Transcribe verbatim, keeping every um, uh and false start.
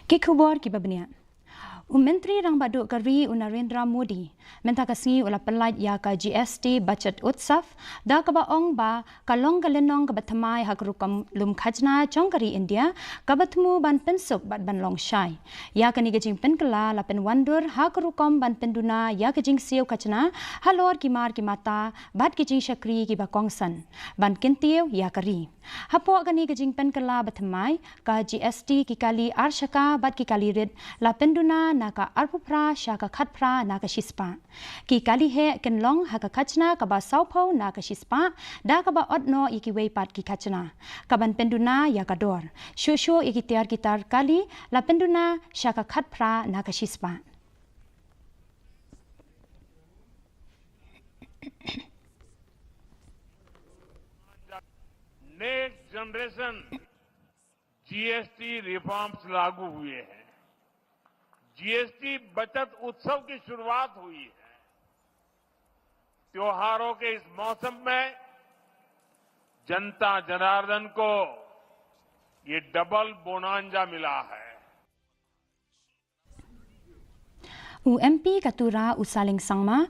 Ki khubor kiba bniah. U Myntri Rangbah Duh ka ri u Narendra Modi mynta ka sngi u la pynlait ïa ka G S T Bachat Utsav da kaba ong ba ka long ka lynnong kaba thymmai ha ka rukom lum khajna jong ka ri India kaba thmu ban pynsuk bad ban long shai. Ïa kane ka jingpynkylla la pynwandur ha ka rukom ban pynduna ïa ka jingsiew khajna halor ki mar ki mata bad ki jingshakri kiba kongsan ban kyntiew ïa ka ri. Hapoh kane ka jingpynkylla ba thymmai, ka G S T ki kali ar shaka bad ki kali rit la pynduna na ka arphew phra sha ka khatphra na ka shispah. Ki kali heh kin long ha ka khajna kaba sawphew na ka shispah da kaba ot noh ïa kiwei pat ki khajna kaban pynduna ïa ka dor. Shuh shuh ïa ki tiar ki tar kali la pynduna sha ka khatphra na ka shispah. नेक्स्ट जनरेशन जीएसटी रिफॉर्म्स लागू हुए हैं। जीएसटी बचत उत्सव की शुरुआत हुई है। त्योहारों के इस मौसम में जनता जनार्दन को ये डबल बोनांजा मिला है। U M P ka Tura u Saleng Sangma